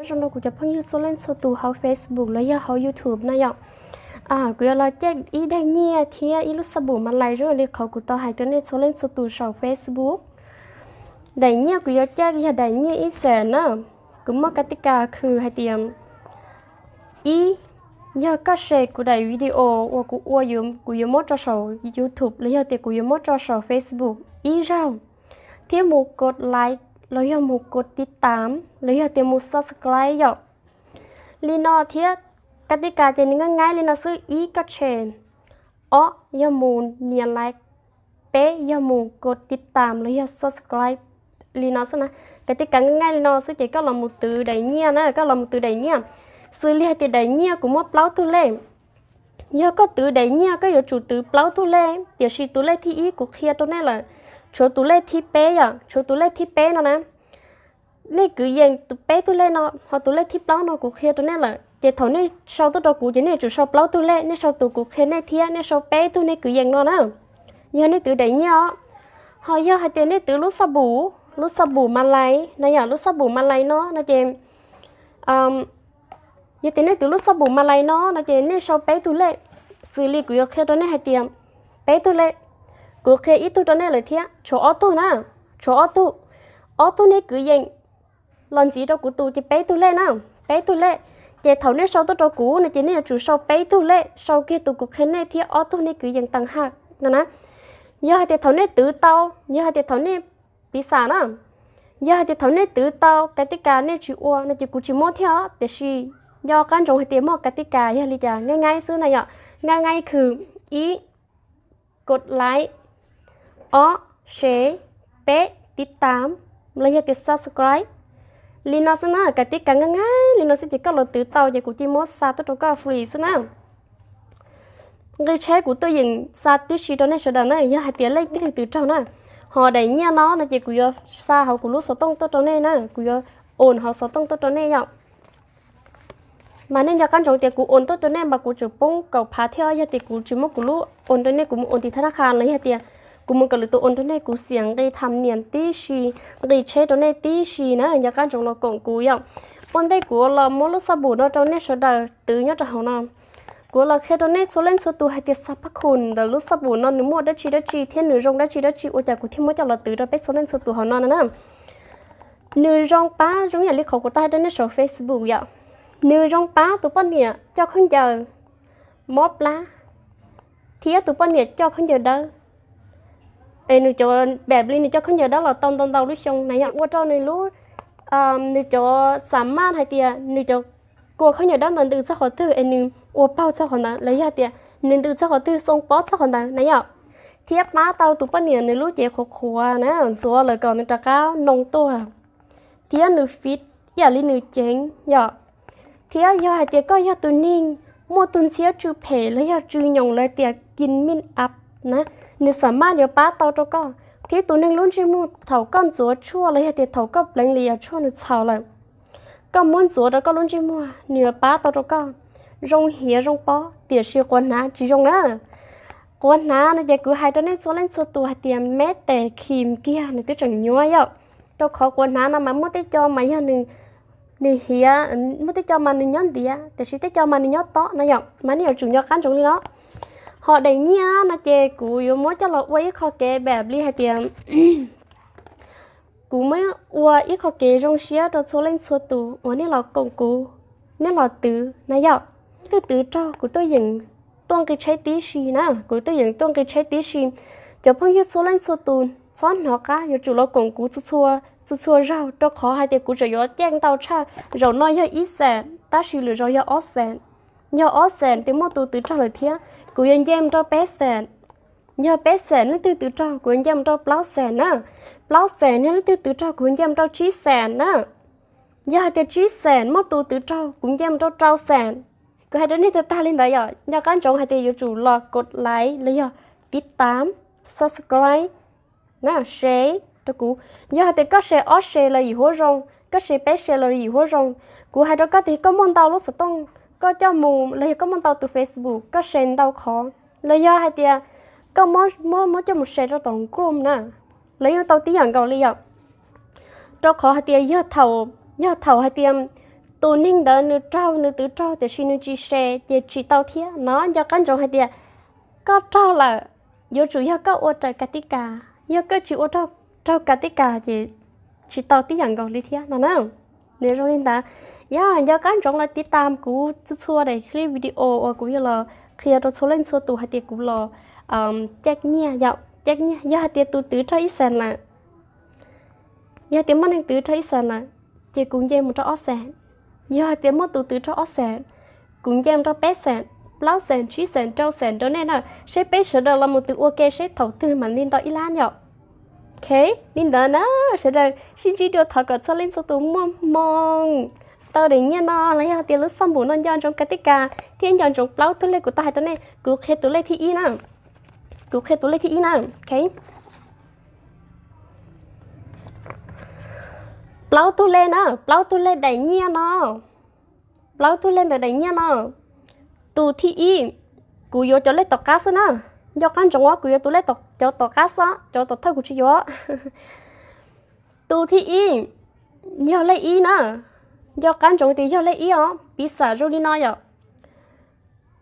Nyob zoo rau kuv cov phooj ywg txhua leej txhua tus hauv Facebook los yog hauv YouTube na yom. Kuv yuav los caj ib daim nyiaj thiab ib lub xab npum Malay zoo li qhov kuv tau hais rau nej txhua leej txhua tus saum Facebook. Daim nyiaj kuv yuav caj yog daim nyiaj ib xees na. Kuv muaj ka ti kas khw hais tias, ib, yog koj share kuv daim video uas kuv ua, kuv yuav muab tso saum YouTube los yog tias kuv yuav muab tso saum Facebook ib zaug, thiab mus kos like los yog mus kos tiv tam los yog tias mus subscribe yom. Li no thiab, ka ti kas ces nws nqaij nqaij li no xwb: ib, koj share; ob, yog mus nias like; peb, yog mus kos tiv tam los yog subscribe. Li no xwb na. Ka ti kas nqaij nqaij li no xwb ces koj los mus twv daim nyiaj na, koj los mus twv daim nyiaj. Xws li hais tias daim nyiaj kuv muaj plaub tug lej. Yog koj twv daim nyiaj koj yuav tsum twv plaub tug lej, tiam sis tus lej thib ib kuv qhia rau nej lawm. Tshuav tus lej thib peb yom, tshuav tus lej thib peb no na. Nej kwv yees tus peb tug lej no, ho tus lej thib plaub no kuv qhia rau nej lawm. Ces thaum nej sau tuaj rau kuv ces nej yuav tsum sau plaub tug lej, nej sau tus kuv qhia nej thiab nej sau peb tug nej kwv yees no na. Yog nej twv daim nyiaj os. Ho yog hais tias nej twv lub xab npum, lub xab npum Malay na yom, lub xab npum Malay no no ces, yog tias nej twv lub xab npum Malay no no ces nej sau peb tug lej. Xws li kuv yuav qhia rau nej hais tias peb tug lej, kuv qhia ib tug rau nej lawm thiab, tshuav ob tug na, tshuav ob tug. Ob tug nej kwv yees los ntxiv rau kuv tus ces peb tug lej na, peb tug lej. Ces thaum nej sau tuaj rau kuv no ces nej yuav tsum sau peb tug lej, sau kiag tus kuv qhia nej thiab ob tug nej kwv yees tees haj no na. Yog hais tias thaum nej twv tau, yog hais tias thaum nej, piv xam na, yog hais tias thaum nej twv tau ka ti kas nej tsis ua no ces kuv tsis muab thiab os. Tiam sis nco qab ntsoov hais tias muaj ka ti kas yog li cas, nqaij nqaij xwb na yom, nqaij nqaij khw: ib, kos like; ob, share; peb, tiv tam los yog tias subscribe. Li no xwb na, ka ti kas nqaij nqaij li no xwb ces koj los twv tau ces kuv cia muab xa tuaj rau koj free xwb na. Nqi tsheb kuv tuaj yeem xa tib si rau nej sawv daws na, yog hais tias leej twg twv raug na. Ho daim nyiaj no no ces kuv yuav xa hauv kuv lub xov tooj tuaj rau nej na, kuv yuav ua hauv xov tooj tuaj rau nej yom. Mas nej nco qab ntsoov tias kuv ua tuaj rau nej mas kuv tseem poob kaum phav thiab, yog tias kuv tsis muab kuv lub ua rau nej, kuv mus ua tim thab nab qha los yog tias kuv mus kom lwm tus ua rau nej, kuv xiam nqi tham niam tib si, nqi tsheb rau nej tib si na, nco qab ntsoov los koom kuv yom. Ua ntej kuv los muab lub xab npum no rau nej sawv daws twv nyob rau hauv no, kuv los qhia rau nej txhua leej txhua tus hais tias xab phab khum ntawm lub xab npum no nws muaj dab tsi dab tsi thiab nws zoo dab tsi dab tsi ua cas kuv thiaj muab coj los twv rau peb txhua leej txhua tus hauv no no na. Nws zoo pab zoo yam li qhov kuv tau hais rau nej saum Facebook yom. Nws zoo pab tus poj niam coj khaub ncaws mob plab thiab tus poj niam coj khaub ncaws dawb. Es nws cov npam li nws coj khaub ncaws dawb los tau ntau ntau lub xyoo na yom, ua rau nws lub, nws cov xam maj hais tias nws cov kua khaub ncaws dawb ntawd ntws txog qhov twg es nws ua paug txog qhov ntawd, los yog tias nws ntws txog qhov twg xoo pob txog qhov ntawd na yom. Thiab pab tau tus poj niam nws lub cev qhuav qhuav na, ntxuav lawm kom nws rov qab noo tuaj. Thiab nws fit ib yam li nws ceev yom. Thiab yog hais tias koj yog tus neeg muaj tus ntxhiab tsw phem los yog tsw nyoos lawv tias kis mij ab na, nws xam maj yuav pab tau rau koj. Thiab tus neeg lub ntsej muag thaum koj ntxuav tshuaj los yog tias thaum koj pleev li yam tshuaj nws txhaus lawm, koj muab ntxuav rau koj lub ntsej muag nws yuav pab tau rau koj zoo hiav zoo pob, tiam sis quav hnav tsis zoo na. Quav hnav no ces kuv hais rau nej txhua leej txhua tus hais tias meb tes khim kiag nws twb tseem nyuaj yom. Rau qhov quav hnav no mas muaj tej co mas yog nws hiav, muaj tej co mas nws nyob ntiav, tiam sis tej co mas nws nyob tob na yom, mas nej yuav tsum nco qab ntsoov li no. Ho daim nyiaj no ces kuv yuav muab coj los ua ib qho kev npam li hais tias kuv muab ua ib qho kev zoo siab rau txhua leej txhua tus uas nej los koom kuv, nej los twv na yom. Leej twg twv raug kuv tuaj yeem tuaj nqi tsheb tib si na, kuv tuaj yeem tuaj nqi tsheb tib si. Cov phooj ywg txhua leej txhua tus txhob hnov qab, yuav tsum los koom kuv txhua txhua zaug, rau qhov hais tias kuv tseem yuav caj ntau tshaj. Zaum no yog ib xees tab sis lwm zaus yog ob xees. Yog ob xees ces muaj tus twv raug lawm thiab, kuv yuav nce mus rau peb xees. Yog peb xees leej twg twv raug kuv yuav nce mus rau plaub xees na. Plaub xees yog leej twg twv raug kuv yuav nce mus rau tsib xees na. Yog hais tias tsib xees muaj tus twv raug kuv nce mus rau rau xees. Kuv hais rau nej tag tag li ntawd yom, nco qab ntsoov hais tias yuav tsum los kos like los yog tiv tam, subscribe na, share rau kuv. Yog hais tias koj share ob share los yim huab zoo, koj share peb share los yim huab zoo. Kuv hais rau koj tias koj muaj ntau lub xov tooj koj coj mus los yog koj muaj ntau tus Facebook koj share ntau qhov, los yog hais tias koj muab muab coj mus share rau tom group na, los yeej tau tib yam nkaus li yom. Rau qhov hais tias yog thaum, yog thaum hais tias tus neeg ntawd nws raug, nws twv raug tiam sis nws tsis share ces tsis tau thiab no. Nco qab ntsoov hais tias koj raug lawm, yuav tsum yog koj ua raws kav tis kas, yog koj tsis ua raug kav tis kas ces tsis tau tib yam nkaus li thiab no na. Nws zoo li ntawd, yog nco qab ntsoov los tiv tam kuv txhua txhua daim clip video uas kuv yuav los qhia rau txhua leej txhua tus hais tias kuv los caij nyiaj yom, caij nyiaj. Yog hais tias tus twv raug ib xees lawm, yog tias muaj neeg twv raug ib xees lawm, ces kuv nce mus rau ob xees. Yog hais tias muaj tus twv raug ob xees, kuv nce mus rau peb xees, plaub xees, tsib xees, rau xees rau nej na, seb peb sawv daws los mus twv ua ke seb thaum twg mam li nto ib lab yom. Ok, li ntawd na, sawv daws sib ntsib dua, thov kom txhua leej txhua tus muaj hmoo tau daim nyiaj no los yog tias lub xab npum no nco ntsoov kav tis kas thiab nco ntsoov plaub tug lej kuv tau hais rau nej. Kuv qhia tus lej thib ib na, kuv qhia tus lej thib ib na, ok. Plaub tug lej na, plaub tug lej daim nyiaj no, plaub tug lej ntawm daim nyiaj no, tus thib ib, kuv yuav cov lej tom qab xwb na. Nco qab ntsoov, kuv yuav tus lej, cov tom qab xwb, cov tom thawj kuv tsis yuav. Tus thib ib yog lej ib na, nco qab ntsoov tias yog lej ib os, piv xam zoo li no yom.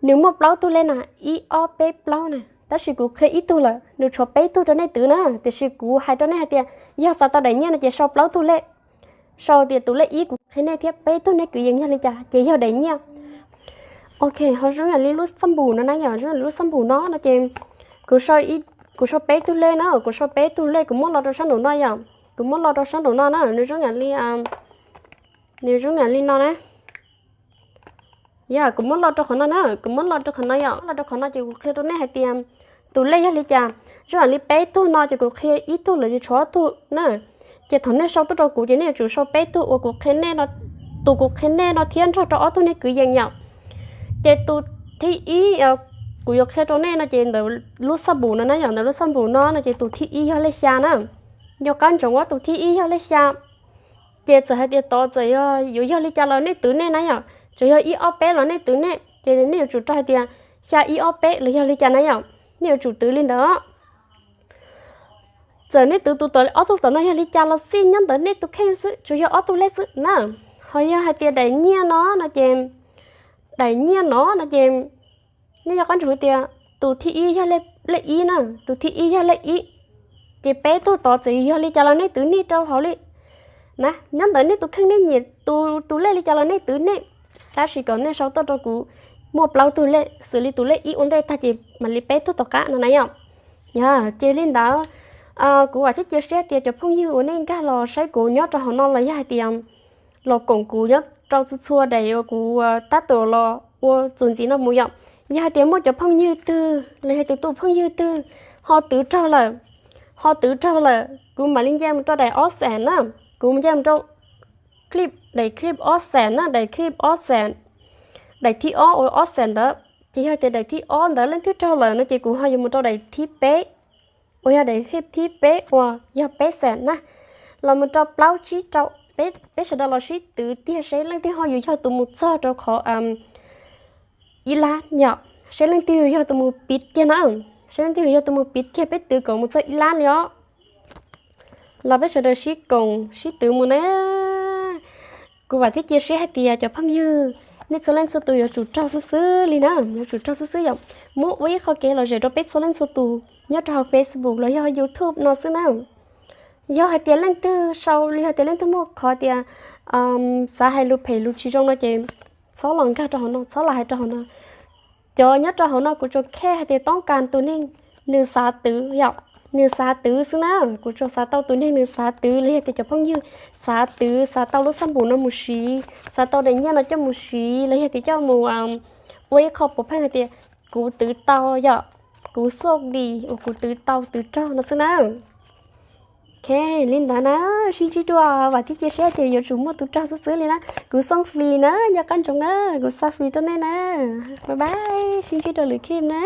Nws muaj plaub tug lej na, ib ob peb plaub na, tab sis kuv qhia ib tug lawm, nws tshuav peb tug rau nej twv na. Tiam sis kuv hais rau nej hais tias yog xav tau daim nyiaj no ces sau plaub tug lej, sau tias tus lej ib kuv qhia nej thiab peb tug nej kwv yees yog li cas ces yog daim nyiaj. Ok, ho zoo yam li lub xab npum no na yom, zoo yam li lub xab npum no no ces kuv, kuv sau peb tug lej na, kuv sau peb tug lej kuv muab lo rau sab nraum no yom, kuv muab lo rau sab nraum no na, nws zoo yam li, nws zoo yam li no na. Yog kuv muab lo rau qhov no na, kuv muab lo rau qhov no yom, los rau qhov no ces kuv qhia rau nej hais tias tus lej yog li cas. Zoo yam li peb tug no ces kuv qhia ib tug lawm ces tshuav ob tug na. Ces thaum nej sau tuaj rau kuv ces nej yuav tsum sau peb tug uas kuv qhia nej, tus kuv qhia nej no thiab nrog rau ob tug nej kwv yees yom. Ces tus thib ib kuv yuav qhia rau nej no ces ntawm lub xab npum no na yom, ntawm lub xab npum no no ces tus thib ib yog lej xya na. Nco qab ntsoov, tus thib ib yog lej xya. Ces txawm hais tias tod txawm yog yuav yog li cas los nej twv nej na yom, txawm yog ib ob peb los nej twv nej, ces nej yuav tsum rau hais tias xya ib ob peb los yog li cas na yom, nej yuav tsum twv li ntawd. Txawm nej twv tus tom, ob tug tom no yog li cas los xij, nyob ntawm nej tus kheej xwb, tsuas yog ob tug lej xwb na. Ho yog hais tias daim nyiaj no no ces, daim nyiaj no no ces nej nco qab ntsoov tias tus thib ib yog lej ib na, tus thib ib yog lej ib, ces peb tug tod txawm yog li cas los nej twv nej rau hauv li na, nyob ntawm nej tus kheej, nej nyiam tus lej li cas los nej twv nej, tab sis kom nej sau tuaj rau kuv muaj plaub tug lej, xws li tus lej ib ua ntej tag ces mam li peb tug tom qab no na yom. Yog ces li ntawd, kuv vam thiab cia siab tias cov phooj ywg uas nej nkag los saib kuv nyob rau hauv no los yog hais tias los koom kuv nyob rau txhua txhua daim uas kuv tab tom los ua txuas ntxiv no mus yom. Yog hais tias muaj cov phooj ywg twg los yog tus tus phooj ywg twg ho twv raug lawm, ho twv raug lawm, kuv mam li nce mus rau daim ob xees na, kuv nce mus rau clip, daim clip ob xees na, daim clip ob xees, daim thib ob uas ob xees ntawd. Ces yog tias daim thib ob ntawd leej twg raug lawm no ces kuv ho yuav mus rau daim thib peb, uas yog daim clip thib peb uas yog peb xees na, los mus rau plaub tsib rau, peb sawv daws los sib twv tiag seb leej twg ho yuav yog tus mus txog rau qhov ib lab yom, seb leej twg yuav yog tus mus piv kiag na, seb leej twg yuav yog tus mus piv kiag, peb twv kom mus txog ib lab li os. Los peb sawv daws sib koom sib twv mus na. Kuv vam thiab cia siab hais tias cov phooj ywg nej txhua leej txhua tus yuav tsum raug xwb xwb li na, yuav tsum raug xwb xwb yom. Muab ua ib qho kev lom zem rau peb txhua leej txhua tus nyob rau hauv Facebook los yog YouTube no xwb na. Yog hais tias leej twg sau, yog tias leej twg muaj qhov tias xav hais lus phem lus tsis zoo no ces txhob los nkag rau hauv no, txhob los hais rau hauv no. Cov nyob rau hauv no kuv tsuas khe hais tias toob kas tus neeg nws xav twv yom, nws xav twv xwb na. Kuv tsuas xav tau tus neeg nws xav twv los yog tias cov phooj ywg xav twv, xav tau lub xab npum no mus siv, xav tau daim nyiaj no coj mus siv los yog tias coj mus ua ib qho puav pheej hais tias kuv twv tau yom, kuv xoj dis uas kuv twv tau twv raug no xwb na. Ok, li ntawd na, sib ntsib dua, vam thiab cia siab tias yuav tsum muaj tus raug xwb xwb li na. Kuv xoo flis na, nco qab ntsoov na, kuv xa flis rau nej na. Bye bye, sib ntsib rau lwm clip na.